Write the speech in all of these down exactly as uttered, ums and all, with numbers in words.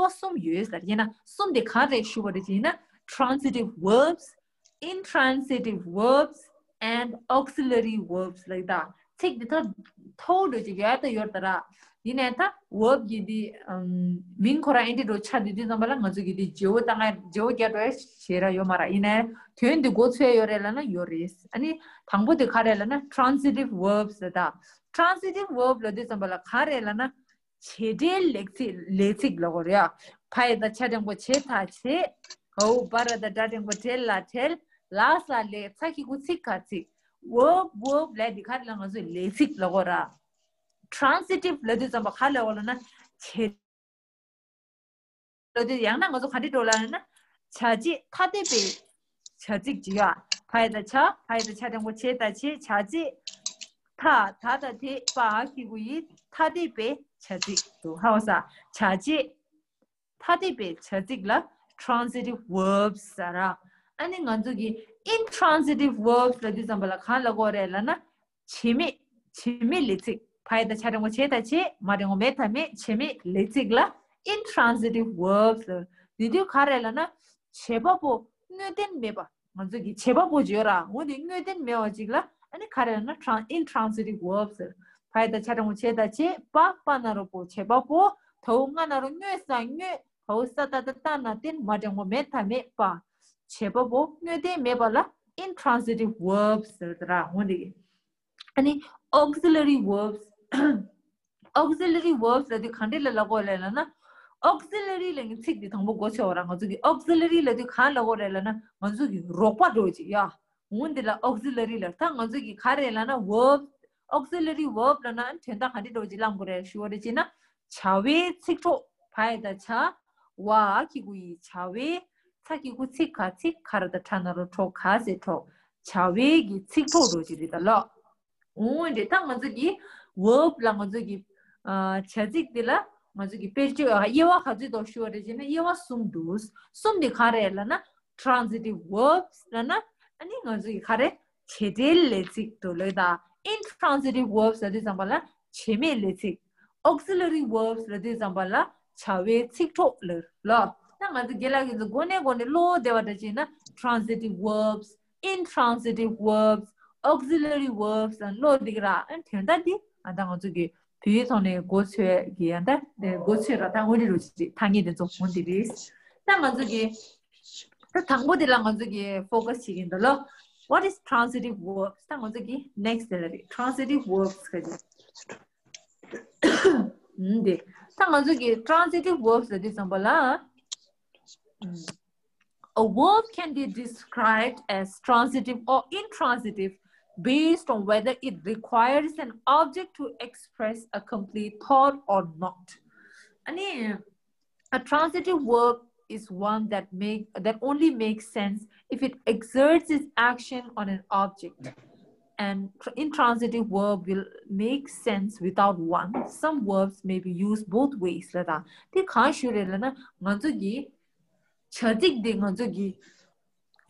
པོ་གསུམ་ཡོད་ཟེར། ཡིན་ན་གསུམ་དེ་ག་རེ་ཞུ་བ་རེད་ཅེ་ན། transitive verbs, intransitive verbs and auxiliary verbs ལབ་ད། ཚིག་འདི་ད་མཐོ་འགྲོ་ཅིག་ཡོད་ད་ཡོད་ད་ར། ཡིན་ནའི་ད་verb གི་འདི་ཨམ་མིང་ཁོ་རང་ཨེ་འདྲ་འགྲོ་ཆ་འདི་དུས་ཙམ་པ་ལ་ང་ཚོ་གི་འདི་བརྗེ་བོ་ད་ང་བརྗེ་བོ་རྒྱག་འགྲོ་ཡ་ཞེ་ར་ཡོད་མ་ར། ཡིན་ནའི་དོན་འདི་མགོ་ཚོས་ཡོད་རེད་ལབ་ན་ཡོད་རེད། ཨ་ནི་དང་པོ་དེ་ག་རེད་ལབ་ན་transitive verbs ལབ་ད། transitive verb ལབ་དུས་ཙམ་པ་ལ་ག་རེད་ལབ་ན། བྱེད་འབྲེལ་ལས་ཚིག་ལས་ཚིག་ལབ་དགོས་རེད་ཡ། ཕ་ཡ་བཏགས་ཕྱ་འགྲེང་བུ་བྱེ་ད་བྱེད། འའོ་བ་ར་བཏགས་སྒྲ་འགྲེང་བུ་འབྲེལ་ལ་འབྲེལ། ལ་ས་ལས། ཚ་གི་གུ་ཚི་ག་ཚིག verb verb ལས་འདི་ག་རེ་ལབ་ང་ཚོས་ལས་ཚིག་ལབ་དགོས་ར། transitive ལབ་དུས་ཙམ་པ་ག་ལབ་དགོས་ལབ་ན་བྱེད། ལབ་དུས་ཡང་ན་ང་ཚོ་ག་འདྲ་འགྲོ་ལབ་ན། བྱ་བྱེད་ཐ་དད་པའི་བྱ་ཚིག་ཅིག་ཡ། ཕ་ཡ་བཏགས་ཕྱ། ཕ་ཡ་བཏགས་ཕྱ་འགྲེང་བུ་བྱེ་ད་བྱེད། བྱ་བྱེད། ཐ་ད་བཏགས་ཐེ་པ་གི་གུ་ཡི་ཐ་དད་པའི་བྱ་ཚིག་ཏུ་ཧ་བ་ས། བྱ་བྱེད་ཐ་དད་པའི་བྱ་ཚིག་ལ་transitive verbs ཟེར་ར། ཨ་ནི་ང་ཚོ་གི་intransitive verbs ལབ་དུས་ཙམ་པ་ལ་གང་ལབ་དགོས་རེད་ལབ་ན། བྱེད་མེད་བྱེད་མེད་ལས་ཚིག་ཕ་ཡ་བཏགས་ཕྱ་འགྲེང་བུ་བྱེ་ད་བྱེད། མ་འགྲེང་བུ་མེ་ད་མེད། བྱེད་མེད་ལས་ཚིག་ལ་intransitive verbs ལབ། འདི་དུས་ག་རེ་ལབ་ན། བྱེད་པ་པོ་དངོས་བསྟན་མེད་པ། ང་ཚོ་གི་བྱེད་པ་པོ་བརྗོད་ར། འོ་དེ་དངོས་བསྟན་མེད་པ་ཅིག་ལ་ཨ་ནི་ག་རེ་ལབ་ན་tran- intransitive verbs ཟེར། ཕ་ཡ་བཏགས་ཕྱ་འགྲེང་བུ་བྱེ་ད་བྱེད། པ་པ་ན་རོ་པོ་བྱེད་པ་པོ། ད་འོ་ང་ན་རོ་དངོས་ས་དངོས། ད་འོ་ས་ཏ་བཏགས་སྟ་ན་བསྟན། མ་འགྲེང་བུ་མེ་ད་མེད་པ། བྱེད་པ་པོ་དངོས་བསྟན་མེད་པ་ལ་intransitive verbs ཟེར་ད་ར། འོ་དེ་གི་ཨ་ནི་auxiliary verbs auxiliary verbs ལབ་དུས་ག་འདྲ་ལ་ལབ་དགོས་རེད་ལབ་ན། auxiliary ལབ་མཁན་ཚིག་འདི་དང་པོ་མགོ་ཚོས་པ་ར། ང་ཚོ་གི་auxiliary ལབ་དུས་ག་ལབ་དགོས་རེད་ལབ་ན་ང་ཚོ་གི་རོགས་པ་འདྲ་བོ་ཅིག་ཡ། འོ་འདི་ལ་auxiliary ལབ། ད་ང་ཚོ་གི་ག་རེ་ལབ་ན་verb auxiliary verb ལབ་ན་དོན་དག་ག་འདྲ་འདྲ་བོ་ཅིག་ལབ་དགོས་རེད་ཞུ་བ་རེད་ཅེ་ན། བྱ་བའི་ཚིག་གྲོགས་ཕ་ཡ་བཏགས་བྱ། བ་གི་གུ་ཡི་བྱ་བའི། ཚ་གི་གུ་ཚི་ག་ཚིག་ཁ་ར་བཏགས་ཁྲ་ན་རོ་ཁྲོ་ག་ཟེར་ཁྲོ། བྱ་བའི་གི་ཚིག་གྲོགས་འདྲ་བོ་ཅིག་རེད་ད་ལོ། འོ་འདྲ། ད་ང་ཚོ་གི་verb ལ་ང་ཚོ་གི་ཨ་བྱ་ཚིག་འདི་ལ་ང་ཚོ་གི་དཔེར་བརྗོད་ཨ་དབྱེ་བ་ག་ཚོད་འདུག་ཞུ་བ་རེད་ཅེ་ན་དབྱེ་བ་གསུམ་འདུག་གསུམ་དེ་ག་རེ་ལབ་ན། transitive verbs ལབ་ན་ཨ་ནི་ང་ཚོ་གི་ག་རེ་བྱེད་འབྲེལ་ལས་ཚིག་འདུག་ལབ་ད། intransitive verbs ལབ་དུས་ཙམ་པ་ལ་བྱེད་མེད་ལས་ཚིག auxiliary verbs ལབ་དུས་ཙམ་པ་ལ་བྱ་བའི་ཚིག་གྲོགས་ལབ་ལོ། ད་ང་ཚོ་རྒན་ལགས་ཀྱི་ཚོ་མགོ་ནས་མགོ་ནས་ཀློག་བདེ་བ་འདྲ་བྱས་ན་transitive verbs intransitive verbs auxiliary verbs ཨ་ནི་དོན་དག་འདི་ཨ་ད་ང་ཚོ་གི་བོད་ཡིག་ཐོག་ནས་མགོ་ཚོས་ཀྱི་ཡང་ད་མགོ་ཚོས་ར་ད་འོ་འདི་རུ་ཅིག་ཐ་སྙད་དེ་ཚོ་འོ་འདི་རེད། ད་ང་ཚོ་གི་ད་དང་པོ་དེ་ལ་ང་ཚོ་གི་focus བྱེད་ཀྱི་ཡིན་ད་ལོ། What is transitive verbs? ད་ང་ཚོ་གི་next དེ་ལ་རེད། transitive verbs ག་རེ། འདི་ད་ང་ཚོ་གི་transitive verbs ལབ་དུས་ཙམ་པ་ལ། A verb can be described as transitive or intransitive based on whether it requires an object to express a complete thought or not. ཨ་ནི། A transitive verb is one that make that only makes sense if it exerts its action on an object. And tr- intransitive verb will make sense without one. Some verbs may be used both ways. ལ་དང་དེ་གང་ཞུ་རེད་ལབ་ན་ང་ཚོ་གི་བྱ་ཚིག་འདི་ང་ཚོ་གི་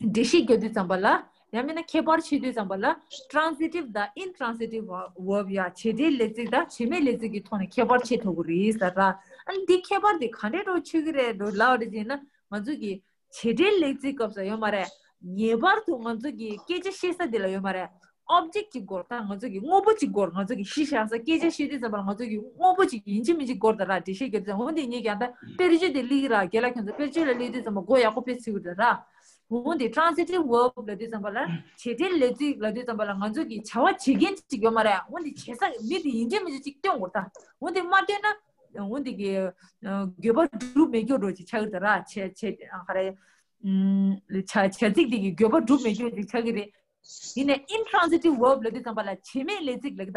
འགྲེལ་བཤད་རྒྱག་དུས་ཙམ་པ་ལ་ཡང་མིན་ན་ཁྱད་པར་ཕྱེ་དུས་ཙམ་པ་ལ་transitive དང་intransitive verb ཡ་བྱེད་འབྲེལ་ལས་ཚིག་དང་བྱེད་མེད་ལས་ཚིག་གི་ཐོག་ནས་ཁྱད་པར་ཕྱེ་ཐུབ་ཀྱི་རེད་ལ་ར། ཨ་ནི་འདི་ཁྱད་པར་འདི་ག་འདྲས་འགྲོ་ཆོད་ཀྱི་རེད་འགྲོ་ལབ་རེད་ཅེ་ན་ང་ཚོ་གི་བྱེད་འབྲེལ་ལས་ཚིག་སྐབས་སུ་ཡོད་མ་རེད། ངེས་པར་དུ་ང་ཚོ་གི་སྐད་ཆ་བཤད་ས་འདི་ལ་ཡོད་མ་རེད། object ཅིག་དགོས་ད་ང་ཚོ་གི་དངོས་པོ་ཅིག་དགོས། ང་ཚོ་གི་གཞི་བཞག་ས་སྐད་ཆ་བཤད་དུས་ཙམ་པ་ལ་ང་ཚོ་གི་དངོས་པོ་ཅིག་ཡིན་གཅིག་མིན་གཅིག་དགོས་ད་ར། འགྲེལ་བཤད་རྒྱབ་ཙང་འོ་འདི་ངས་ཀྱང་ད་དཔེར་བརྗོད་དེ་སླེབས་ཀྱི་ར། རྒན་ལགས་ཁྱོད་ཚོ་དཔེར་བརྗོད་ལ་སླེབས་དུས་ཙམ་པ་མགོ་ཡག་པོ་དཔེ་ཚོས་ཀྱི་རེད་ར། འོ་འདི་transitive verb ལབ་དུས་ཙམ་པ་ལ་བྱེད་འབྲེལ་ལས་ཚིག་ལབ་དུས་ཙམ་པ་ལ་ང་ཚོ་གི་བྱ་བ་བྱེད་མཁན་ཅིག་ཡོད་མ་རེད། འོ་འདི་བྱེད་ས་མི་དེ་ཡིན་གཅིག་མིན་གཅིག་ཅིག་སྟོན་དགོས་ད། འོ་འདི་མ་སྟོན་ན་འོ་འདི་གི་དགོས་པ་འགྲུབ་མེད་རྒྱུ་འགྲོ་ཅིག་ཆགས་ཀྱི་རེད་ར། བྱེད་བྱེད་ག་རེ། བྱ་བྱ་ཚིག་འདི་གི་དགོས་པ་འགྲུབ་མེད་རྒྱུ་ཅིག་ཆགས་ཀྱི་རེད། ཡིན་ནའི་intransitive verb ལབ་དུས་ཙམ་པ་ལ་བྱེད་མེད་ལས་ཚིག་ལབ་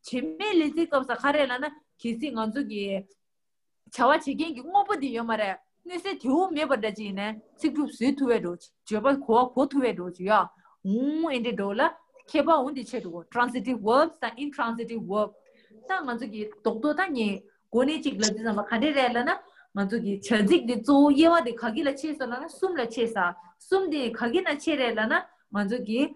ཀྱི་ད། བྱེད་མེད་ལས་ཚིག་སྐབས་སུ་ག་རེ་ལབ་ན་གལ་སྲིད་ང་ཚོ་གི་བྱ་བ་བྱེད་མཁན་གྱི་དངོས་པོ་དེ་ཡོད་མ་རེད། མངོན་གསལ་དོད་པོ་མེད་པ་འདྲ་ཅིག་ཡིན་ནའི་ཚིག་གྲུབ་བཟོས་ཐུབ་པའི་འགྲོ་བརྗོད་པ་གོ་བ་གོ་ཐུབ་པའི་འགྲོ་ཅིག་ཡ། འུང་ཨེ་འདྲའི་འགྲོ་ལ་ཁྱད་པར་འོང་དེ་ཆེད་དུ་གོ། transitive verbs དང་intransitive verb ད་ང་ཚོ་གི་རྡོག་རྡོག་ད་ངས་གོ་གནས་གཅིག་ལབ་དུས་ཙམ་པ་ག་འདྲས་རེད་ལབ་ན། ང་ཚོ་གི་བྱ་ཚིག་འདི་གཙོ་བོ་དབྱེ་བ་དེ་ག་གི་ལ་ཕྱེ་སོང་ལབ་ན་གསུམ་ལ་ཕྱེ་ས། གསུམ་དེ་ག་གི་ནང་ཕྱེ་རེད་ལབ་ན་ང་ཚོ་གི་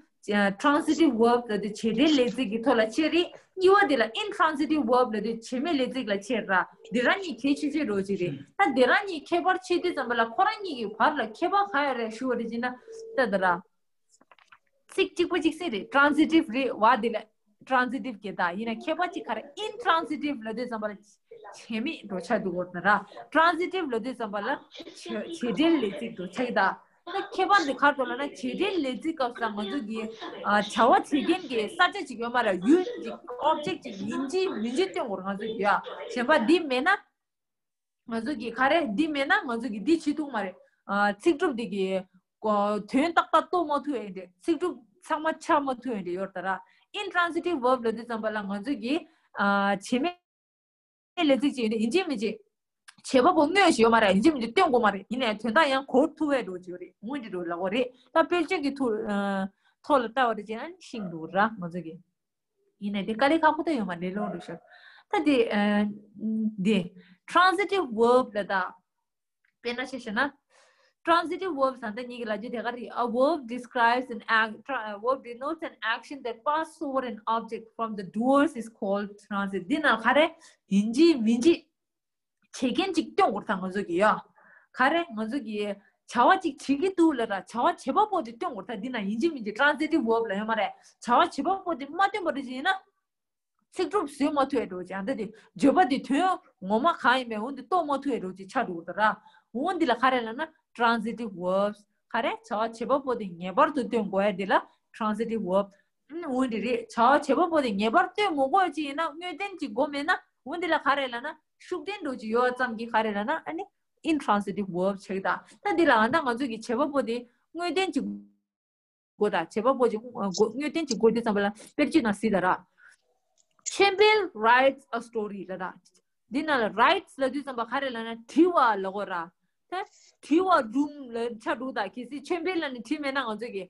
transitive verb ལབ་དུས་བྱེད་འབྲེལ་ལས་ཚིག་གི་ཐོག་ལ་ཕྱེ་རེད། གཉིས་པ་དེ་ལ་intransitive verb ལབ་དུས་བྱེད་མེད་ལས་ཚིག་ལ་ཕྱེ་ར། དེ་རང་གཉིས་ཁྱད་ཆོས་ཆོས་འགྲོ་གི་རེད། ད་དེ་རང་གཉིས་ཁྱད་པར་ཕྱེ་དུས་ཙམ་པ་ལ་ཁོ་རང་གཉིས་ཀྱི་བར་ལ་ཁྱད་པར་ག་ཡོད་རེད་ཞུ་བ་རེད་ཅེ་ན། ད་ད་ར། ཚིག་གཅིག་པ་གཅིག་སེ་རེད། transitive རེད་བ། དེ་ལ་transitive གི་ད་ཡིན་ན་ཁྱད་པར་གཅིག་ག་རེ། intransitive ལབ་དུས་ཙམ་པ་ལ་བྱེད་མེད་འགྲོ་ཆགས་འདུག་གོ་ད་ར། transitive ལབ་དུས་ཙམ་པ་ལ་བྱེད་བྱེད་འབྲེལ་ལས་ཚིག་འགྲོ་ཆགས་གི་ད། ད་ཁྱད་པར་འདི་ག་རེ་འགྲོ་ལབ་ན་བྱེད་འབྲེལ་ལས་ཚིག་སྐབས་སུ་ང་ཚོ་གི་ཨ་བྱ་བ་བྱེད་མཁན་གྱི་ས་ཆ་ཅིག་ཡོད་མ་རེད། ཡུལ་ཅིག་object ཅིག་ཡིན་གཅིག་མིན་གཅིག་སྟོན་དགོས་རེད་ང་ཚོ་གི་ཡ། གཞན་པ་འདི་མེད་ན། ང་ཚོ་གི་ག་རེ་འདི་མེད་ན་ང་ཚོ་གི་འདི་བྱེད་ཐུབ་མ་རེད། ཨ་ཚིག་གྲུབ་འདི་གི་ཨ་དོན་ཏག་ཏག་རྟོགས་མ་ཐུབ་ཡས་འདྲ། ཚིག་གྲུབ་ཚང་མ་ཆགས་མ་ཐུབ་ཡས་འདྲ་ཡོད་ད་ར། intransitive verb ལབ་དུས་ཙམ་པ་ལ་ང་ཚོ་གི་ཨ་བྱེད་མེད་ལས་ཚིག་ཅིག་ཡོད་དེ་ཡིན་གཅིག་མིན་གཅིག་བྱེད་པ་པོ་དངོས་ཤིག་ཡོད་མ་རེད། ཡིན་གཅིག་མིན་གཅིག་སྟོན་དགོས་མ་རེད། ཡིན་ནའི་དོན་དག་ཡང་གོ་ཐུབ་པའི་འགྲོ་གི་ཡོད་རེད། འོན་ཏེ་འགྲོ་ལ་གོ་རེད། ད་དཔེར་བརྗོད་ཀྱི་ཐོག་ཨ་ཐོག་ལ་ལྟ་བ་རེད་ཅེ་ན་ཤིང་འདུག་ར་ང་ཚོ་གི། ཡིན་ནའི་དེ་དཀའ་ལས་ཁག་པོ་ད་ཡོད་མ་རེད། ལོ་འགྲོ་ཤག་ད་དེ་ཨ་དེ་transitive verb ལ་ད། དཔེར་ན་ཆ་བཞག་ན། transitive verb ཟེར་ད་ཉིད་ཀྱི་ལབ་རྒྱུ་དེ་ག་རེད། A verb describes an act. Tra- a verb denotes an action that passes over an object from the doers is called transitive. འདི་ན་ག་རེ། ཡིན་གཅིག་མིན་གཅིག་བྱེད་མཁན་ཅིག་སྟོན་དགོས་ད་ང་ཚོ་གི་ཡ། ག་རེ་ང་ཚོ་གི་བྱ་བ་ཅིག་བྱེད་ཀྱི་འདུག་ལབ་ར། བྱ་བ་བྱེད་པ་པོ་དེ་སྟོན་དགོས་ད། འདི་ན་ཡིན་གཅིག་མིན་གཅིག་transitive verb ལ་ཡོད་མ་རེད། བྱ་བ་བྱེད་པ་པོ་དེ་མ་སྟོན་པ་རེད་ཅེ་ན། ཚིག་གྲུབ་བཟོས་མ་ཐུབ་ཡས་འགྲོ་ཅིག་ཨ་ད་དེ་བརྗོད་པ་དེ་དོན་ངོ་མ་གང་ཡིན་མིན་འོ་འདི་རྟོགས་མ་ཐུབ་ཡས་འགྲོ་ཅིག་ཆགས་འགྲོ་གི་ད་ར། འོ་འདི་ལ་ག་རེ་ལབ་ན་transitive verbs ག་རེ། བྱ་བ་བྱེད་པ་པོ་དེ་ངེས་པར་དུ་སྟོན་དགོས་ཡས་འདི་ལ་transitive verb འོ་འདི་རེད། བྱ་བ་བྱེད་པ་པོ་དེ་ངེས་པར་སྟོན་མི་དགོས་ཅིག་ཡིན་ན་དངོས་བསྟན་ཅིག་དགོས་མེད་ན་འོ་འདི་ལ་ག་རེ་ལབ་ན་ཤུགས་བསྟན་འགྲོ་ཅིག་ཡོད་ཙམ་གྱིས་ག་རེ་ལབ་ན་ཨ་ནི་intransitive verb ཆགས་གི་ད། ད་འདི་ལ་ཨ་ད་ང་ཚོ་གི་བྱེད་པ་པོ་དེ་དངོས་བསྟན་ཅིག་དགོས་དང་། བྱེད་པ་པོ་ཅིག་དངོས་བསྟན་ཅིག་དགོས་དུས་ཙམ་པ་ལ་དཔེར་བརྗོད་ནང་གཟིགས་དང་ར། ཆོས་འཕེལ་writes a story ལབ་དང་། འདི་ནང་ལ་writes ལབ་དུས་ཙམ་པ་ག་རེ་ལབ་ན་བྲི་བ་ལབ་དགོས་ར། ད་བྲི་བ་སྒྲུང་ལ་ཆ་འགྲོ་དང་། གལ་སྲིད་ཆོས་འཕེལ་ལབ་ནས་བྲིས་མེད་ན་ང་ཚོ་གི་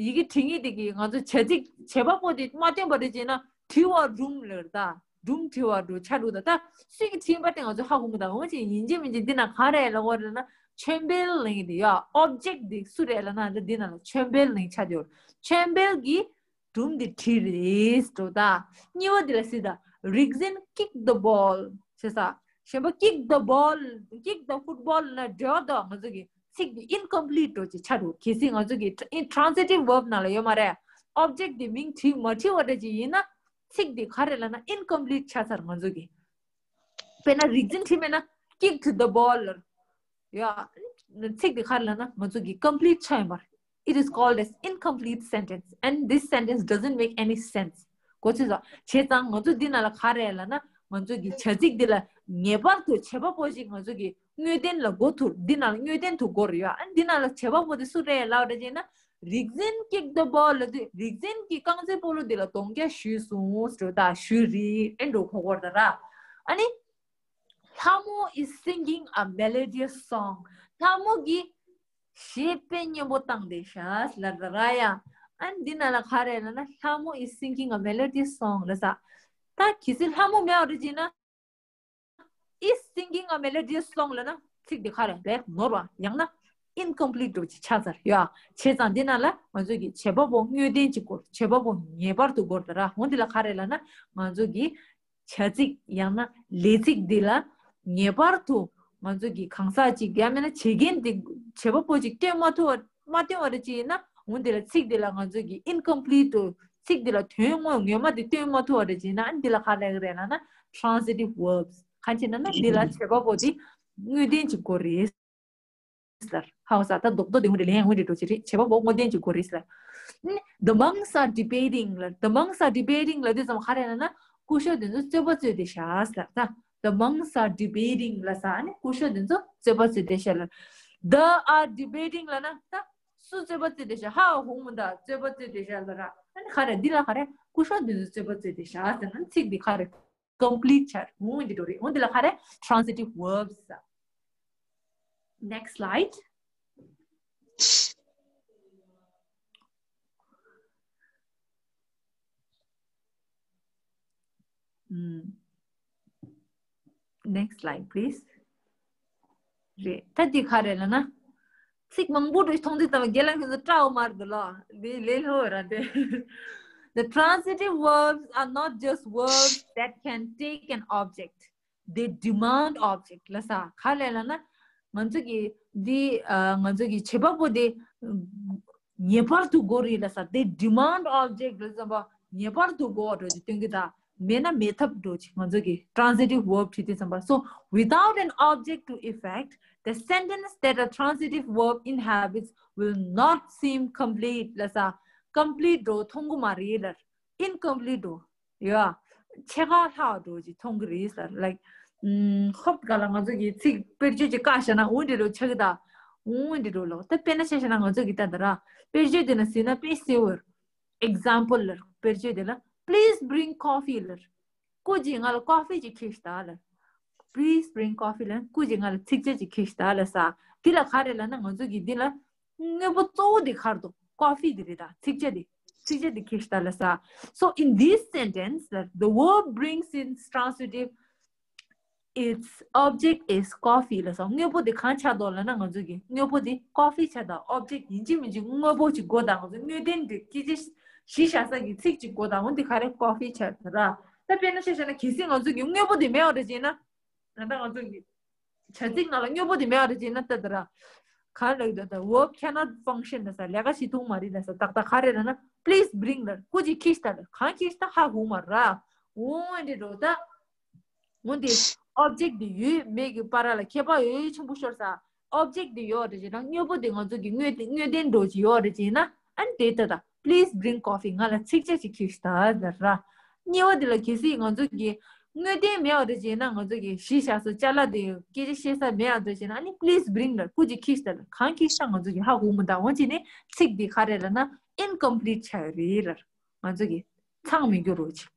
ཡི་གེ་བྲི་མཁན་དེ་གི་ང་ཚོ་བྱ་ཚིག་བྱེད་པ་པོ་དེ་མ་སྟོན་པ་རེད་ཅེ་ན་བྲི་བ་སྒྲུང་ལབ་དང་། སྒྲུང་བྲི་བ་འགྲོ་ཆ་འགྲོ་དང་། ད་སུས་ཀྱིས་བྲིས་པ་དེ་ང་ཚོ་ཧ་གོ་མི་དང་། འོ་ཅེ་ཡིན་གཅིག་མིན་གཅིག་འདི་ན་ག་རེ་ལབ་དགོས་རེད་ན་ཆོས་འཕེལ་ལབ་མཁན་དེ་ཡ། object དེ་སུ་རེད་ལབ་ན་འདི་འདི་ན་ལ་ཆོས་འཕེལ་ལབ་མཁན་ཆགས་ཡོད། ཆོས་འཕེལ་གྱིས་སྒྲུང་དེ་བྲིས་རེད་འགྲོ་ད། གཉིས་པ་དེ་ལ་གཟིགས་དང་། རིག་འཛིན་kick the ball ཟེར་ས། གཞན་པ་kick the ball, kick the football ན་འབྲེལ་བ་དང་ང་ཚོ་གི་ཚིག་དེ་incomplete འགྲོ་ཅིག་ཆགས་འགྲོ། གལ་སྲིད་ང་ཚོ་གི་int- transitive verb ནང་ལ་ཡོད་མ་རེད། object དེ་མིང་བྲིས་མ་བྲིས་པ་འདྲ་ཅིག་ཡིན་ན་ཚིག་དེ་ག་རེ་ལབ་ན་incomplete ཆགས་ཚར་ང་ཚོ་གི། དཔེར་ན་རིག་འཛིན་བྲིས་མེད་ན་kicked the ball ལབ། ཡ། ཚིག་དེ་ག་རེ་ལབ་ན་ང་ཚོ་གི་complete ཆགས་ཡོད་མ་རེད། It is called as incomplete sentence and this sentence doesn't make any sense. གོ་ཚོད་སོང་། བྱས་ཙང་ང་ཚོ་འདི་ནང་ལ་ག་རེ་ལབ་ན་ང་ཚོ་གི་བྱ་ཚིག་འདི་ལ་ངེས་པར་དུ་བྱེད་པ་པོ་ཞིག་ང་ཚོ་གི་དངོས་བསྟན་ལ་གོ་ཐུབ། འདི་ནང་ལ་དངོས་བསྟན་དུ་གོ་རེད་ཡ། ཨ་འདི་ནང་ལ་བྱེད་པ་པོ་དེ་སུ་རེད་ལབ་རེད་ཅེ་ན། རིག་འཛིན་kicked the ball ལབ་དུས་རིག་འཛིན་གྱིས་རྐང་རྩེད་སྤོ་ལོ་འདི་ལ་གདོང་བརྒྱབ་གཞུས་སོང་ཟེར་ད། གཞུས་རེད་ཨེ་འགྲོ་གོ་གོ་ར་ད་ར། ཨ་ནི། ལྷ་མོ is singing a melodious song. ལྷ་མོ་གིས་གཞས་དཔེ་སྙན་པོ་བཏང་བསྡད་ཤག་ལབ་ད་ར་ཡ། ཨ་ནི་འདི་ནང་ལ་ག་རེ་ལབ་ན་ལྷ་མོ is singing a melodious song ལབ་ས། ད་གལ་སྲིད་ལྷ་མོ་མེད་པ་རེད་ཅེ་ན། is singing a melodious song ལབ་ན་ཚིག་དེ་ག་རེ་རེད་ནོར་བ་ཡང་ན་incomplete འགྲོ་ཅིག་ཆགས་ཚར་ཡོད། བྱས་ཙང་འདི་ནང་ལ་ང་ཚོ་གི་བྱེད་པ་པོ་དངོས་བསྟན་གྱི་སྐོར་བྱེད་པ་པོ་ངེས་པར་དུ་སྐོར་ད་ར། འོ་འདི་ལ་ག་རེ་ལབ་ན་ང་ཚོ་གི་བྱ་ཚིག་ཡང་ན་ལས་ཚིག་འདི་ལ་ངེས་པར་དུ་ང་ཚོ་གི་གང་ཟག་ཅིག་ཡང་མིན་ན་བྱེད་མཁན་དེ་བྱེད་པ་པོ་ཅིག་སྟོན་མ་ཐུབ་པ་མ་སྟོན་པ་རེད་ཅེ་ན། འོ་འདི་ལ་ཚིག་འདི་ལ་ང་ཚོ་གི་incomplete དུ་ཚིག་འདི་ལ་དོན་དངོས་ངོ་མ་དེ་སྟོན་མ་ཐུབ་པ་རེད་ཅེ་ན། ཨ་འདི་ལ་ག་རེ་རེད་ལབ་ན་transitive verbs གང་ཅེ་ན་ན་འདི་ལ་བྱེད་པ་པོ་དེ་དངོས་བསྟན་གྱི་སྐོར་རེད་ལབ། ཧ་གོ་ས། ད་རྡོག་རྡོག་དེ་དངོས་རེད་ལན་དངོས་རེད་འགྲོ་ཅི་རེད། བྱེད་པ་པོ་དངོས་བསྟན་གྱི་སྐོར་རེད་ལབ། The monks are debating ལབ། The monks are debating ལབ་དུས་ཙམ་ག་རེ་ལབ་ན་སྐུ་ཞབས་དེ་ཚོ་རྩོད་པ་རྩོད་བསྡད་ཤག་ལབ། ད་the monks are debating ལབ་ས། ཨ་ནི་སྐུ་ཞབས་དེ་ཚོ་རྩོད་པ་རྩོད་བསྡད་ཤག་ལབ། They are debating ལབ་ན་ད་སུ་རྩོད་པ་རྩོད་བསྡད་ཤག་ཧ་གོ་མི་འདུག་རྩོད་པ་རྩོད་བསྡད་ཤག་ལབ་ར། ཨ་ནི་ག་རེ་འདི་ལ་ག་རེ་སྐུ་ཞབས་དེ་ཚོ་རྩོད་པ་རྩོད་བསྡད་ཤག་ཟེར་ན་ཚིག་འདི་ག་རེ། complete ཆགས་འོང་འདི་འགྲོ་རེད། འོང་འདི་ལ་ག་རེ། transitive verbs. Next slide. ཨམ། Next slide, please. རེད། ད་འདི་ག་རེ་ལབ་ན། ཚིག་མང་པོ་འགྲོ་མཐོང་དུས་ཙམ་རྒན་ལགས་ཁྱོད་ཚོ་སྐྲག་འོ་མ་རེད་ལ། འདི་ལས་སླ་བོ་ར་དེ། The transitive verbs are not just verbs that can take an object. They demand object. ལ་ས་ག་ལས་ལ་ན། ང་ཚོ་གི་འདི་ང་ཚོ་གི་བྱེད་པ་པོ་དེ་ངེས་པར་དུ་དགོས་རེད་ལ་ས། They demand object. ལ་ཙམ་པ་ངེས་པར་དུ་དགོས་འགྲོ་ཅིག་སྟོན་གི་ད། མེད་ན་མེད་ཐབས་འགྲོ་ཅིག་ང་ཚོ་གི་transitive verb བྲིས་དུས་ཙམ་པ། So without an object to effect, the sentence that a transitive verb inhabits will not seem complete. ལ་ས། complete འགྲོ་མཐོང་གི་མ་རེད་ལ། incomplete འགྲོ། ཡ། ཕྱེད་ཀ་ལྷག་འགྲོ་ཅིག་མཐོང་གི་རེད་ལ། Like ཧོབ་ག་ལ་ང་ཚོ་གི་ཚིག་དཔེར་བརྗོད་ཅིག་བཀག་བཞག་ན་འོ་འདྲ་འགྲོ་ཆགས་གི་ད། འོ་འདྲ་འགྲོ་ལོ། ད་དཔེར་ན་ཆ་བཞག་ན་ང་ཚོ་གི་ད་ད་ར་དཔེར་བརྗོད་དེ་ན་ཟིན་ན་དཔེ་སེ་བར། Example ལ་དཔེར་བརྗོད་དེ་ལ། Please bring coffee ལ། སྐུ་མཁྱེན་ང་ལ་ཀོ་ཧྥི་ཅིག་ཁྱེར་ཤོག་ལ། Please bring coffee ལ་སྐུ་མཁྱེན་ང་ལ་ཚིག་ཇ་ཅིག་ཁྱེར་ཤོག་ལ་ས། དེ་ལ་ག་རེ་ལ་ན་ང་ཚོ་གི་འདི་ལ་དངོས་པོ་གཙོ་བོ་དེ་ག་རེ་འདུག་ཀོ་ཧྥི་དེ་རེད་ད། ཚིག་ཇ་དེ། ཚིག་ཇ་དེ་ཁྱེར་ཤོག་ལ་ས། So in this sentence, the verb brings in transitive its object is coffee ལ་སོགས། དངོས་པོ་དེ་གང་ཆགས་འདུག་ལབ་ན་ང་ཚོ་གི་དངོས་པོ་དེ་ཀོ་ཧྥི་ཆགས་འདུག། ཨོབ་ཇེག་ཡིན་གཅིག་མིན་གཅིག་དངོས་པོ་ཅིག་དགོས་དང་། ང་ཚོ་དངོས་བདེན་དེ་སྐད་ཆ་གཞི་བཞག་ས་གི་ཚིག་ཅིག་དགོས་དང་། འོ་འདི་ག་རེ་ཀོ་ཧྥི་ཆགས་འདུག་ར། ད་དཔེར་ན་ཆ་བཞག་ན་གལ་སྲིད་ང་ཚོ་གི་དངོས་པོ་དེ་མེད་པ་རེད་ཅེ་ན། ད་ལྟ་ང་ཚོ་གི་བྱ་ཚིག་ནང་ལ་དངོས་པོ་དེ་མེད་པ་རེད་ཅེ་ན་ད་ད་ར། ག་རེ་ལབ་ཀྱི་འདུག་ད། verb cannot function ལ་ས། ལས་ཀ་བྱེད་ཐུབ་མ་རེད་ལ་ས། ཏག་ཏག་ག་རེ་ལབ་ན། please bring ལ་སྐུ་མཁྱེན་ཁྱེར་ཤོག་ལ། གང་ཁྱེར་ཤོག་ཧ་གོ་མ་ར། འོ་འདི་འགྲོ་ད། འོན་ཏེ་ཨོབ་ཇེག་དེ་ཡོད་མེད་ཀྱི་བར་ལ་ཁྱད་པར་ཡོད་ཆེན་པོ་ཤོར་ས། ཨོབ་ཇེག་དེ་ཡོད་རེད་ཅེ་ན་དངོས་པོ་དེ་ང་ཚོ་གི་དངོས་དེ་དངོས་བདེན་འགྲོ་ཅི་ཡོད་རེད་ཅེ་ན། ཨ་ནི་དེ་ལྟ་ད། Please bring coffee. ང་ལ་ཚིག་ཇ་ཅིག་ཁྱེར་ཤོག་ད་ལ་ར། གཉིས་པ་དེ་ལ་གལ་སྲིད་ང་ཚོ་གི་དངོས་བདེན་མེད་པ་རེད་ཅེ་ན། ང་ཚོ་གི་གཞི་བཞག་ས་ཅ་ལག་དེ་སྐད་ཆ་བཤད་ས་མེད་པ་རེད་ཅེ་ན། ཨ་ནི་please bring ལ་སྐུ་མཁྱེན་ཁྱེར་ཤོག་ལ། གང་ཁྱེར་ཤོག་ང་ཚོ་གི་ཧ་གོ་མི་འདུག། འོན་ཅི་ནི་ཚིག་འདི་ག་རེ་ལབ་ན་incomplete ཆགས་ཡོད་རེད་ལ། ང་ཚོ་གི་ཚང་མི་འགྱུར་རོ་ཅི།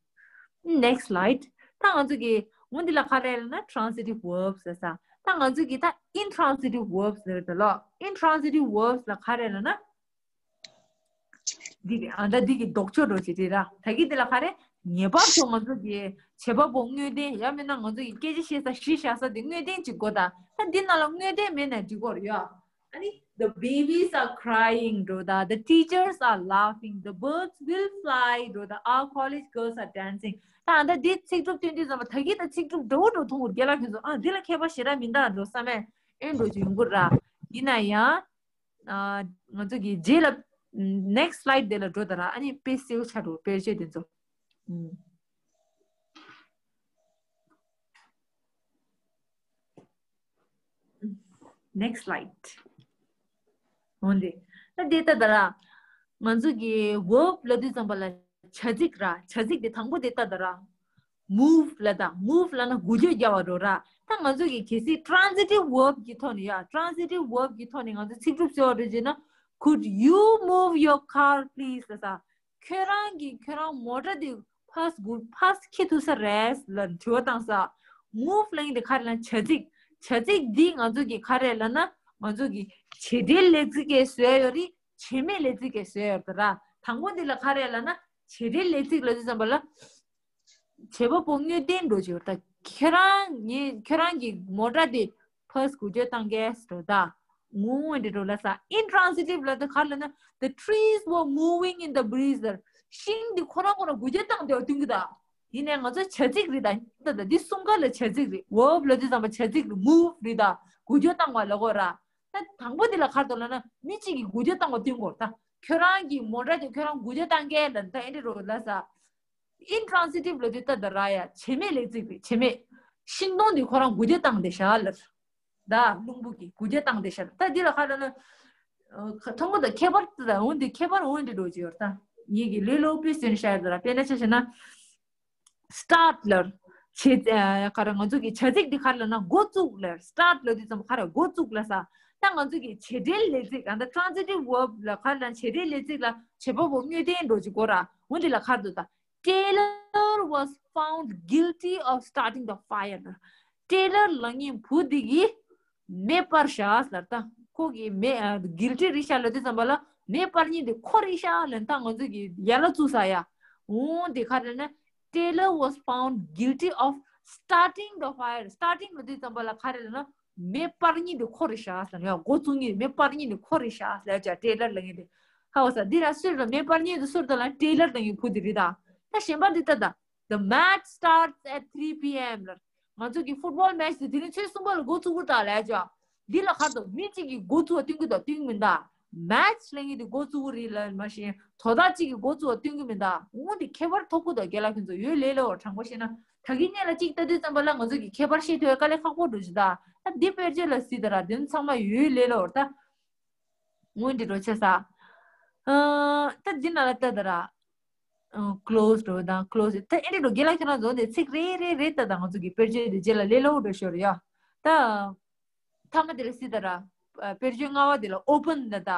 Next slide. ད་ང་ཚོ་གི་འོ་འདི་ལ་ག་རེ་ལབ་ན་transitive verbs ཟེར་ས། ད་ང་ཚོ་གི་ད་intransitive verbs ཟེར་ད་ལོ། Intransitive verbs ལ་ག་རེ་ལབ་ན། འདི་གི་ཨ་ད་འདི་གི་ལྡོག་ཕྱོགས་འགྲོ་ཅི་རེད་ར། ད་གི་འདི་ལ་ག་རེ་ངེས་པར་དུ་ང་ཚོ་གི་བྱེད་པ་པོ་དངོས་བདེན། ཡང་མིན་ན་ང་ཚོ་གི་སྐད་ཆ་བཤད་ས་གཞི་བཞག་ས་དེ་དངོས་བདེན་ཅིག་དགོས་ད། ད་འདི་ནང་ལ་དངོས་བདེན་མེད་ན་འགྲིག་གོ་རེད་ཡ། ཨ་ནི། The babies are crying འགྲོ་ད། The teachers are laughing. The birds will fly འགྲོ་ད། Our college girls are dancing. ད་ཨ་ད་འདི་ཚིག་གྲུབ་སྟོན་དུས་ཙམ་པ་ད་གི་ད་ཚིག་གྲུབ་འདྲ་བོ་འགྲོ་མཐོང་གི་རྒན་ལགས་ཁྱོད་ཚོ། ཨ་འདི་ལ་ཁྱད་པར་ཞེ་དྲག་མི་འདུག་འགྲོ་བསམ་མེད་ཨེ་འགྲོ་ཅིག་ཡོང་གི་ར། ཡིན་ན་ཡང་། ཨ་ང་ཚོ་གི་རྗེས་ལ་next slide དེ་ལ་འགྲོ་ད་ར། ཨ་ནི་དཔེ་གསལ་པོ་ཆགས་འགྲོ་དཔེ་ཆ་དེ་ཚོ། ཨུམ། Next slide. འོན་ཏེ། ད་དེ་ལྟ་ད་ར། ང་ཚོ་གི་verb ལབ་དུས་ཙམ་པ་ལ་བྱ་ཚིག་ར། བྱ་ཚིག་དེ་དང་པོ་དེ་ལྟ་ད་ར། Move ལབ་ད། Move ལབ་ན་འགུལ་སྐྱོད་རྒྱག་པ་འགྲོ་ར། ད་ང་ཚོ་གི་གལ་སྲིད་transitive verb གི་ཐོག་ནས་ཡ། Transitive verb གི་ཐོག་ནས་ང་ཚོ་ཚིག་གྲུབ་བཟོ་བ་རེད་ཅེ་ན། Could you move your car please ལབ་ས། ཁྱོད་རང་གིས་ཁྱོད་རང་མོ་ཊ་དེ་ཕར་སྒུག་ཕར་འཁྱེར་ཐུབ་ས་རེད་ལབ་དྲི་བ་བཏང་ས། Move ལབ་མཁན་དེ་ག་རེ་ལབ་ན་བྱ་ཚིག་བྱ་ཚིག་འདི་ང་ཚོ་གི་ག་རེ་ལབ་ན་ང་ཚོ་གི་བྱེད་འབྲེལ་ལས་ཚིག་གིས་བཟོས་ཡོད་རེད། བྱེད་མེད་ལས་ཚིག་གིས་བཟོས་ཡོད་རེད་ད་ར། དང་པོ་འདི་ལ་ག་རེ་ལབ་ན་བྱེད་འབྲེལ་ལས་ཚིག་ལབ་དུས་ཙམ་པ་ལ། བྱེད་པ་པོ་དངོས་བདེན་འགྲོ་ཅི་ཡོད་ད། ཁྱེད་རང་ངས་ཁྱེད་རང་གི་མོ་ཊ་དེ་ཕར་སྒུག་སྐྱོད་བཏང་གས་འགྲོ་ད། ངུ་འདི་འགྲོ་ལ་ས། Intransitive ལ་ད་ག་ལ་ན། The trees were moving in the breeze ལ། ཤིང་འདི་ཁོ་རང་ཁོ་རང་འགུལ་སྐྱོད་བཏང་སྟེ་བ་སྟོན་གི་ད། ཡིན་ནའི་ང་ཚོ་བྱ་ཚིག་རེད་ད། ད་ད་འདི་གསུམ་ཀ་ལ་བྱ་ཚིག་རེད། Verb ལ་དུས་ཙམ་པ་བྱ་ཚིག་རེད། Move རེད་ད། འགུལ་སྐྱོད་བཏང་བ་ལ་གོ་ར། ད་དང་པོ་འདི་ལ་ག་རེ་འདུག་ལབ་ན་མི་གཅིག་གིས་འགུལ་སྐྱོད་བཏང་བ་སྟོན་གོ་ད། ཁྱོད་རང་གི་མོ་ཊ་དེ་ཁྱོད་རང་འགུལ་སྐྱོད་བཏང་གས་ལ་ད་ཨེ་འདྲ་རོ་ལ་ས། Intransitive ལ་དུས་ད་ད་ར་ཡ་བྱེད་མེད་ལས་ཚིག་རེད། བྱེད་མེད། ཤིང་སྡོང་འདི་ཁོ་རང་འགུལ་སྐྱོད་བཏང་བསྡད་ཤག་ལབ། ད་རླུང་བུ་གིས་འགུལ་སྐྱོད་བཏང་བསྡད་ཤག་ད་འདི་ལ་ག་རེ་ལབ་ན། ཨ་མཐོང་གོ་ད་ཁྱད་པར་ད་འོ་འདི་ཁྱད་པར་འོ་འདི་འགྲོ་ཅི་ཡོད་ད། ངེད་ཀྱི་ལས་སླ་པོའི་ཟེར་ནས་བཤད་ཡོད་ད་ར། དཔེར་ན་ཆ་བཞག་ན། Start ལབ། བྱེད་ཨ་ག་རེ་ང་ཚོ་གི་བྱ་ཚིག་འདི་ག་རེ་ལབ་ན་འགོ་བཙུགས་ལབ། Start ལབ་དུས་ཙམ་ག་རེ་འགོ་བཙུགས་ལབ་ས། ད་ང་ཚོ་གི་བྱེད་འབྲེལ་ལས་ཚིག་ཨ་ད་transitive verb ལ་ག་རེ་ལབ་བྱེད་འབྲེལ་ལས་ཚིག་ལ་བྱེད་པ་པོ་དངོས་བདེན་འགྲོ་ཅི་གོ་ར། འོ་འདི་ལ་ག་རེ་འདུག་ད། Taylor was found guilty of starting the fire. Taylor ལབ་མཁན་བུ་འདི་གིས་མེ་སྤར་ཤག་ལབ་ད། ཁོ་གིས་མེ་ཨ་guilty རེད་ཤག་ལབ་དུས་ཙམ་པ་ལ་མེ་སྤར་མཁན་དེ་ཁོ་རེད་ཤག་ལབ་ད་ང་ཚོ་གིས་ཡ་ལ་བཙུགས་ས་ཡ། འོ་དེ་ག་རེ་ལབ་ན། Taylor was found guilty of starting the fire. Starting ལབ་དུས་ཙམ་པ་ལ་ག་རེ་ལབ་ན། མེ་སྤར་མཁན་དེ་ཁོ་རེད་ཤག་ཟེར་ནས་ཡ། འགོ་བཙུགས་མཁན་མེ་སྤར་མཁན་དེ་ཁོ་རེད་ཤག་ཟེར་ཡ། ཊེ་ལར་ལབ་མཁན་དེ། ཧ་གོ་སོང་། འདི་ལ་སུ་རེད། མེ་སྤར་མཁན་དེ་སུ་རེད་ལབ་ན་ཊེ་ལར་ལབ་མཁན་བུ་དེ་རེད་ད། ད་གཞན་པ་འདི་ལྟ་ད། The match starts at three p.m. ལ། ང་ཚོ་གི་ཕུཊ་བོལ་མེ་ཆི་དེ་དེ་རིང་ཆུ་ཚོད་གསུམ་པ་ལ་འགོ་བཙུགས་ཀྱི་རེད་ད་ལབ་ཡ་ཅོ། འདི་ལ་ག་རེ་འདུག་མི་གཅིག་གིས་འགོ་བཙུགས་པ་སྟོན་གྱི་འདུག་སྟོན་གྱི་མི་འདུག་མེ་ཆི་ལབ་མཁན་དེ་འགོ་བཙུགས་ཀྱི་རེད་ལབ་མ་ཤེས། དོ་བདག་གཅིག་གིས་འགོ་བཙུགས་པ་སྟོན་གྱི་མི་འདུག་འོ་དེ་ཁྱད་པར་ཐོགས་ཀྱི་འདུག་རྒན་ལགས་ཁྱོད་ཚོ་ཡོད་ལེ་ལོ། དྲང་པོ་བཤད་ན་ད་གིན་སྔོན་ལ་གཅིག་ལྟ་དུས་ཙམ་པ་ལ་ང་ཚོ་གི་ཁྱད་པར་ཤེས་ཐུབ་ཡ་དཀའ་ལས་ཁག་པོ་འདྲ་ཅིག་འདུག་ད་འདི་དཔེར་བརྗོད་ལ་གཟིགས་དང་ར། དེ་ཚང་མ་ཡོད་ལེ་ལོ། ད་འོ་འདི་འདྲ་བྱས་ས། ཨ། ད་འདི་ནང་ལ་ལྟ་དང་ར། ཨ། ཀློ་སི་འདྲ་དང་ཀློ་སི། ད་ཨེ་འདྲ་འདྲ་རྒན་ལགས་ཁྱེད་རང་ཚོ་འདི་ཚིག་རེ་རེ་རེ་ལྟ་དང་། ང་ཚོ་གི་དཔེར་བརྗོད་འདི་རྗེས་ལ་ལེ་ལོ་འདྲ་ཤོར་ཡ། ད་མཐའ་མ་དེ་ལ་གཟིགས་དང་ར། ཨ། དཔེར་བརྗོད་ལྔ་པ་དེ་ལ་ཨོ་པན་ལབ་ད།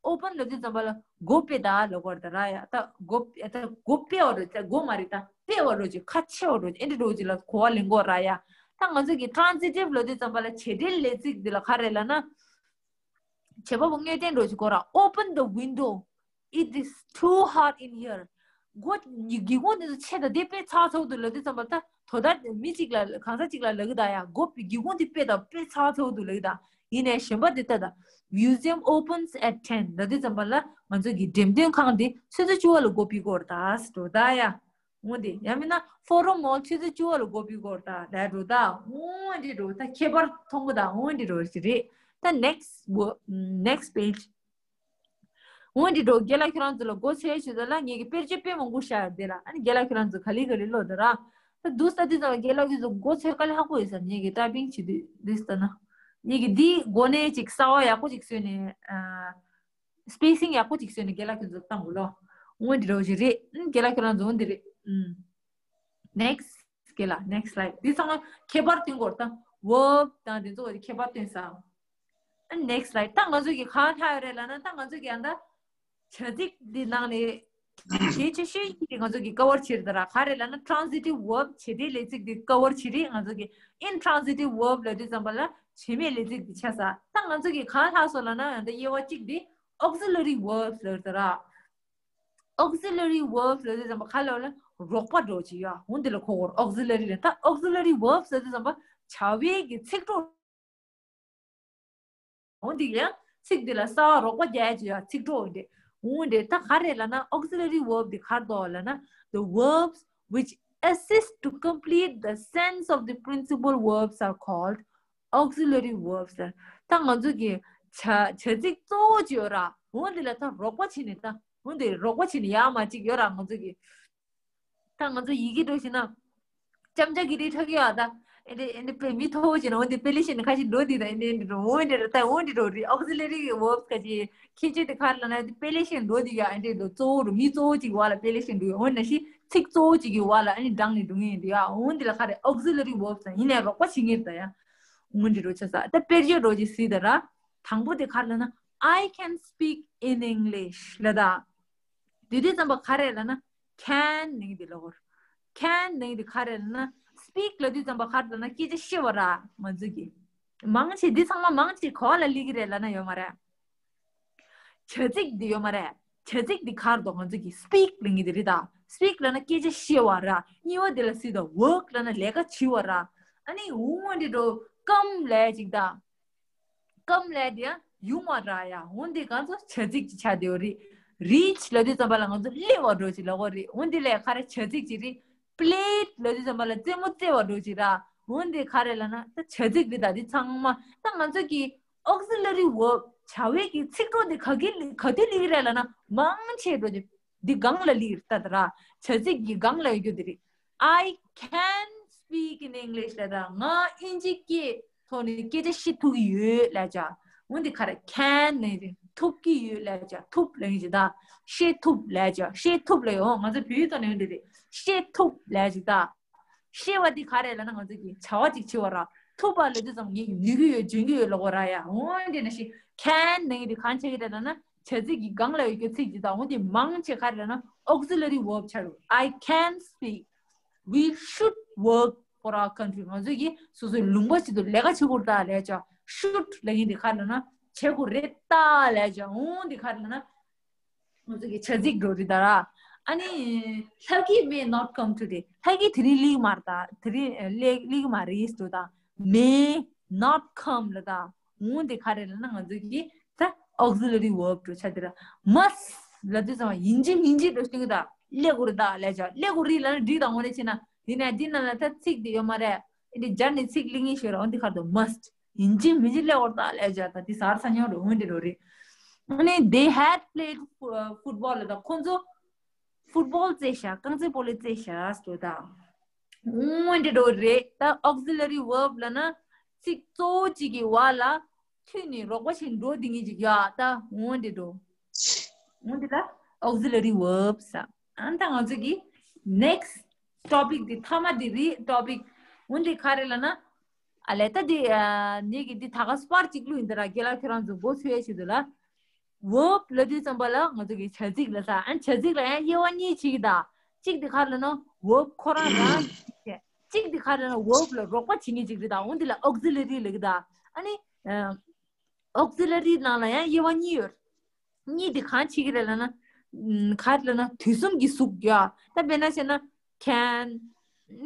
ཨོ་པན་ལབ་དུས་ཙམ་པ་ལ་སྒོ་ཕྱེ་ད་ལབ་ཀྱི་ཡོད་རེད་ད་ར་ཡ། ད་སྒོ་ད་སྒོ་ཕྱེ་བ་འདྲ། ད་སྒོ་མ་རེད། ད་ཕྱེ་བ་འདྲ་ཅིག་ཁ་ཕྱེ་བ་འདྲ་ཅིག་ཨེ་འདྲ་འདྲ་ཅིག་ལ་གོ་བ་ལེན་གྱི་ཡོད་རེད་ཡ། ད་ང་ཚོ་གི་ཊ་རན་སི་ཊིབ་ལབ་དུས་ཙམ་པ་ལ་བྱེད་འབྲེལ་ལས་ཚིག་འདི་ལ་ག་རེ་ལབ་ན། བྱེད་པ་པོ་དངོས་བསྟན་འདྲ་ཅིག་གོ་ར། Open the window, it is too hot in here. སྒོ་གི་སྒེའུ་ཁུང་འདི་ཚོ་ཕྱེ་ད། འདི་དཔེ་ཚ་ཚ་པོ་འདུག་ལབ་དུས་ཙམ་པ། ད་དོ་བདག་མི་གཅིག་ལ་གང་ཟག་གཅིག་ལ་ལབ་ཀྱི་ད་ཡ། སྒོ་སྒེའུ་ཁུང་འདི་ཕྱེ་ད། དཔེ་ཚ་ཚ་པོ་འདུག་ལབ་ཀྱི་ད། ཡིན་ནའི་གཞན་པ་འདི་ལྟ་ད། Museum opens at ten ལབ་དུས་ཙམ་པ་ལ་ང་ཚོ་གི་འགྲེམས་སྟོན་ཁང་འདི་ཆུ་ཚོད་བཅུ་པ་ལ་སྒོ་ཕྱེ་གི་ཡོད་རེད་ད་ཟེར་འདྲ་ད་ཡ། འོ་འདི། ཡང་མིན་ན་Forum Mall ཆུ་ཚོད་བཅུ་པ་ལ་སྒོ་ཕྱེ་གི་ཡོད་རེད་ད་ལབ་འདྲ་ད། འོ་འདི་འདྲ་ད་ཁྱད་པར་མཐོང་གི་ད། འོ་འདི་འདྲ་ཞིག་རེད། ད་next wo- next page. འོ་འདི་འདྲ་རྒན་ལགས་ཁྱེད་རང་ཚོ་ལ་སྒོ་ཕྱེ་ཞུ་ད་ལ། ངེད་ཀྱི་དཔེར་བརྗོད་དཔེ་མང་པོ་བཞག་ཡོད་དེ་ལ། ཨ་ནི་རྒན་ལགས་ཁྱེད་རང་ཚོ་ག་ལེ་ག་ལེ་ཀློག་ད་ར། ད་འདུག་ས་དུས་ཙམ་པ་རྒན་ལགས་ཁྱེད་ཚོ་སྒོ་ཕྱེ་དཀའ་ལས་ཁག་པོ་ཡོད་ས། ངེད་ཀྱི་ཊའི་པིང་བྱེད་དུས་འདི་ལྟ་ན། ངེད་ཀྱི་འདི་སྒོ་ནས་ཅིག་གསར་པ་ཡག་པོ་ཅིག་བཟོས་ནས། ཨ། སི་པེ་སིང་ཡག་པོ་ཅིག་བཟོས་ནས་རྒན་ལགས་ཁྱེད་ཚོ་བཏང་དགོས་ལོ། འོ་འདི་འདྲ་ཞིག་རེད། ཨ་ནི་རྒན་ལགས་ཁྱེད་རང་ཚོ་འོ་འདི་རེད། ཨུམ། Next རྒན་ལགས། Next slide. འདི་ཚང་མ་ཁྱད་པར་སྟོན་གྱི་ཡོད་རེད་ད། Verb དང་དེ་ཚོ་ཁྱད་པར་སྟོན་ས། ཨ། Next slide. ད་ང་ཚོ་གི་གང་ལྷག་ཡོད་རེད་ལབ་ན། ད་ང་ཚོ་གི་ཨ་ད་བྱ་ཚིག་འདི་ནང་ནས་གལ་ཆེ་ཤོས་གཉིས་དེ་ང་ཚོ་གི་ཀ་བར་བྱས་རེད་ད་ར། ག་རེ་ལབ་ན་transitive verb བྱེད་འབྲེལ་ལས་ཚིག་འདི་ཀ་བར་བྱས་རེད། ང་ཚོ་གི་intransitive verb ལབ་དུས་ཙམ་པ་ལ་བྱེད་མེད་ལས་ཚིག་འདི་ཆགས་ས། ད་ང་ཚོ་གི་གང་ལྷག་སོང་ལབ་ན། ཨ་ད་དབྱེ་བ་གཅིག་འདི་auxiliary verbs ལབ་རེད་ད་ར། auxiliary verbs ལབ་དུས་ཙམ་པ་ག་ལ་ལ་རོགས་པ་འདྲ་ཅིག་ཡ། འོ་འདི་ལ་གོ་དགོས་རེད། auxiliary ལབ། ད་auxiliary verbs ལབ་དུས་ཙམ་པ་བྱ་བའི་གི་ཚིག་གྲོགས། འོ་འདི་ཡང་ཚིག་འདི་ལ་གསར་པ་རོགས་པ་རྒྱག་ཅིག་ཡ། ཚིག་གྲོགས་འདི། འོ་འདི་ད་ག་རེ་ལབ་ན། auxiliary verb འདི་ག་རེ་འདུག་ལབ་ན། The verbs which assist to complete the sense of the principal verbs are called auxiliary verbs. ད་ང་ཚོ་གི་བྱ་བྱ་ཚིག་གཙོ་བོ་ཅིག་ཡོད་ར། འོ་འདི་ལ་ད་རོགས་པ་བྱེད་ནས། ད་འོ་འདི་རོགས་པ་བྱེད་ནས་ཡར་མར་ཅིག་ཡོད་ར། ང་ཚོ་གི་ད་ང་ཚོ་ཡི་གེ་འདྲ་ཞིག་ན་ལྕམ་ཅག་གི་རིགས་ཧྲ་གི་ཡ། ད་ཨེ་འདྲ་ཨེ་འདྲ་དཔེ་མི་མཐོ་བོ་ཅིག་ན། འོ་འདི་དཔེ་ལེགས་ཤོས་ནི་ཁ་ཤས་འགྲོ་འདི་ད་ཨེ་འདྲ་ཨེ་འདྲ་འོ་འདྲ་ད་འོ་འདྲ་འགྲོ་རེད། auxiliary verbs ཁ་ཅིག་ཁྱད་ཆོས་དེ་ག་རེ་ལབ་ན། དཔེ་ལེགས་ཤོས་འགྲོ་འདི་ཡ། ཨེ་འདྲ་འགྲོ་གཙོ་བོ་རུ་མི་གཙོ་བོ་ཅིག་བར་ལ་དཔེ་ལེགས་ཤོས་འགྲོ་ཡ། འོ་ན་ཤི་ཚིག་གཙོ་བོ་ཅིག་གི་བར་ལ་ཨ་ནི་འབྲང་ནས་འགྲོ་ངེས་འདི་ཡ། འོ་འདི་ལ་ག་རེ་auxiliary verbs ཡིན་ནའི་རོགས་པ་བྱེད་ངེས་རེད་ད་ཡ། འོ་འདྲ་འགྲོ་ཆ་ས། ད་དཔེར་བརྗོད་འགྲོ་ཅིག་གཟིགས་ད་ར། དང་པོ་དེ་ག་རེ་ལབ་ན། I can speak in English ལབ་ད། དེ་དུས་ཙམ་པ་ག་རེ་ལབ་ན། can ནི་འདི་ལ་གོ། can ནི་འདི་ག་རེ་ལབ་ན། speak ལབ་དུས་ཙམ་པ་ག་རེ་ལབ་ན། སྐད་ཆ་བཤད་པ་ར། ང་ཚོ་གི་མང་ཆེ་འདི་ཚང་མ་མང་ཆེ་ག་བ་ལ་སླེབས་ཀྱི་རེད་ལབ་ན་ཡོད་མ་རེད། བྱ་ཚིག་འདི་ཡོད་མ་རེད། བྱ་ཚིག་འདི་ག་རེ་འདུག་ང་ཚོ་གི་speak ལབ་མཁན་འདི་རེད་ད། speak ལབ་ན་སྐད་ཆ་བཤད་པ་ར། གཉིས་པ་འདི་ལ་གཟིགས་དང་། work ལབ་ན་ལས་ཀ་བྱེད་པ་ར། ཨ་ནི་འོ་འདི་འདྲ་come ལབ་ཅིག་ད། come ལབ་དེ་ཡང་ཡོང་བ་ར་ཡ། འོ་འདི་གང་ཚོ་བྱ་ཚིག་ཅིག་ཆགས་བསྡད་ཡོད་རེད། reach ལབ་དུས་ཙམ་པ་ལ་ང་ཚོ་སླེབས་པ་འདྲ་ཅིག་ལབ་ཀྱི་རེད། འོ་འདི་ལ་ག་རེ་བྱ་ཚིག་ཅིག་རེད། played ལབ་དུས་ཙམ་པ་ལ་རྩེད་མོ་རྩེ་བ་འདྲ་ཅིག་ར། འོ་འདི་ག་རེ་ལབ་ན་ད་བྱ་ཚིག་འདི་ད་འདི་ཚང་མ་ད་ང་ཚོ་གི་auxiliary verb བྱ་བའི་གི་ཚིག་གྲོགས་འདི་ག་གི་ག་དུས་སླེབས་ཀྱི་རེད་ལབ་ན། མང་ཆེ་འདྲ་ཅིག་འདི་སྒང་ལ་སླེབས་ཀྱི་རེད་ད། ད་ར་བྱ་ཚིག་གི་སྒང་ལ་ཡོད་རྒྱུ་འདི་རེད། I can speak in English ལབ་ད། ང་དབྱིན་ཇི་སྐད་ཐོག་ནས་སྐད་ཆ་བཤད་ཐུབ་ཀྱི་ཡོད་ལབ་བྱ། འོ་འདི་ག་རེ། can ནི་ཐུབ་ཀྱི་ཡོད་ལབ་བྱ། ཐུབ་ལབ་ཡིན་ཅིག་ད། བཤད་ཐུབ་ལབ་བྱ། བཤད་ཐུབ་ལབ་ཡོང་། ང་ཚོ་བོད་ཡིག་ཐོག་ནས་འོ་འདི་རེད། བཤད་ཐུབ་ལབ་ཅིག་ད། བཤད་པ་འདི་ག་རེ་ལབ་ན་ང་ཚོ་གི་བྱ་བ་ཅིག་བྱེད་པ་ར། ཐུབ་པ་ལབ་དུས་ཙམ་ངས་ནུས་ཀྱི་ཡོད་འཇོན་གྱི་ཡོད་ལབ་ཀྱི་ར་ཡ། འོ་འདི་ནང་བཞིན་can ནི་འདི་གང་བྱེད་ཀྱི་རེད་ལབ་ན་བྱ་ཚིག་གི་སྒང་ལ་ཡོད་རྒྱུ་ཚིག་ཅིག་ད། འོ་འདི་མང་ཆེ་ག་རེ་ལབ་ན་auxiliary verb ཆགས་རེད། I can speak. We should work for our country. ང་ཚོས་ཀྱིས་སོ་སོའི་ལུང་པ་ཆེད་དུ་ལས་ཀ་བྱེད་དགོས་རེད་ད་ལབ་བྱ། should ལབ་མཁན་དེ་ག་རེ་ལབ་ན་བྱེད་དགོས་རེད་ད་ལབ་བྱ། འོ་འདི་ག་རེ་ལབ་ན་ང་ཚོ་གི་བྱ་ཚིག་འགྲོ་རེད་ད་ར། ཨ་ནི་ལྷ་སྐྱིད་may not come today. ལྷ་སྐྱིད་དེ་རིང་སླེབས་མ་རེད་ད། དེ་རིང་སླེབས་སླེབས་མ་རེད་ཟེར་དང་། may not come ལབ་ད། འོ་འདི་ག་རེ་ལབ་ན་ང་ཚོ་གི་ད་auxiliary verb འགྲོ་ཆ་དེ་ར། must ལབ་དུས་ཙམ་པ་ཡིན་གཅིག་མིན་གཅིག་འགྲོ་ཤེས་ཀྱི་ད། སླེབས་དགོས་རེད་ད་ལབ་བྱ། སླེབས་དགོས་རེད་ལབ་ན་འགྲིག་དང་འོ་ནས་བྱས་ན། དེ་ནས་འདི་ནང་ལ་ད་ཚིག་དེ་ཡོད་མ་རེད། འདི་སྦྱར་ནས་ཚིག་གླེང་ངེས་ཤོད་ར། འོ་འདི་ག་རེ་འདུག must ཡིན་གཅིག་མིན་གཅིག་སླེབས་དགོས་རེད་ད་ལབ་བྱ། ད་འདི་ཟ་ཧར་ཚ་ཉོ་རེད། འོ་འདི་འགྲོ་རེད། ཨ་ནི་they had played football ལབ་ད་ཁོང་ཚོ་ཕུཊ་བོལ་རྩེས་ཤག་རྐང་རྩེད་སྤོ་ལོ་རྩེས་ཤག་ཟེར་ད། འོ་འདི་འགྲོ་རེད། ད་auxiliary verb ལབ་ན་ཚིག་གཙོ་བོ་གཅིག་གི་བར་ལ་མཐུད་ནས་རོགས་པ་བྱེད་འགྲོ་འདི་ངེས་ཅིག་ཡ། ད་འོ་འདི་འགྲོ། འོ་འདི་ལ་auxiliary verb ཟེར། ཨ་ད་ང་ཚོ་གི་next topic འདི་ཐ་མ་འདི་རེད། topic འོ་འདི་ག་རེ་ལབ་ན། ཨ་ལས་ད་འདི་ཨ་ནི་གི་འདི་ད་ག་སྤར་གཅིག་ལུས་འདི་ར་རྒན་ལགས་ཁྱོད་རང་ཚོ་མགོ་ཚོས་ཡས་ཆེད་དུ་ལ། verb ལབ་དུས་ཙམ་པ་ལ་ང་ཚོ་གི་བྱ་ཚིག་ལབ་ས། ཨ་བྱ་ཚིག་ལ་ཡང་དབྱེ་བ་གཉིས་ཕྱེ་གི་ད། གཅིག་དེ་ག་རེ་ལབ་ན་verb ཁོ་རང་རང་གཅིག་བྱས། གཅིག་དེ་ག་རེ་ལབ་ན་verb ལ་རོགས་པ་བྱེད་མཁན་གཅིག་རེད་ད། འོ་འདི་ལ་auxiliary ལབ་གི་ད། ཨ་ནི་ཨ་auxiliary ནང་ལ་ཡང་དབྱེ་བ་གཉིས་ཡོད། གཉིས་དེ་གང་བྱེད་ཀྱི་རེད་ལབ་ན། ཨམ་ག་རེ་ལབ་ན་དུས་གསུམ་གྱི་གཟུགས་ཡ། ད་དཔེར་ན་བྱས་ན་can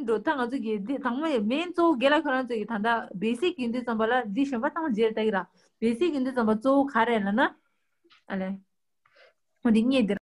འགྲོ། ད་ང་ཚོ་གི་འདི་དང་པོ་ཡི་main གཙོ་བོ་རྒན་ལགས་ཁྱོད་རང་ཚོ་གི་ད་ལྟ་basic ཡིན་དུས་ཙམ་པ་ལ་འདི་གཞན་པ་ཚང་མ་བརྗེ་རེད་ད་གི་ར། basic ཡིན་དུས་ཙམ་པ་གཙོ་བོ་ག་རེ་ལབ་ན། ཨ་ལས། འོ་འདི་གཉིས་འདི།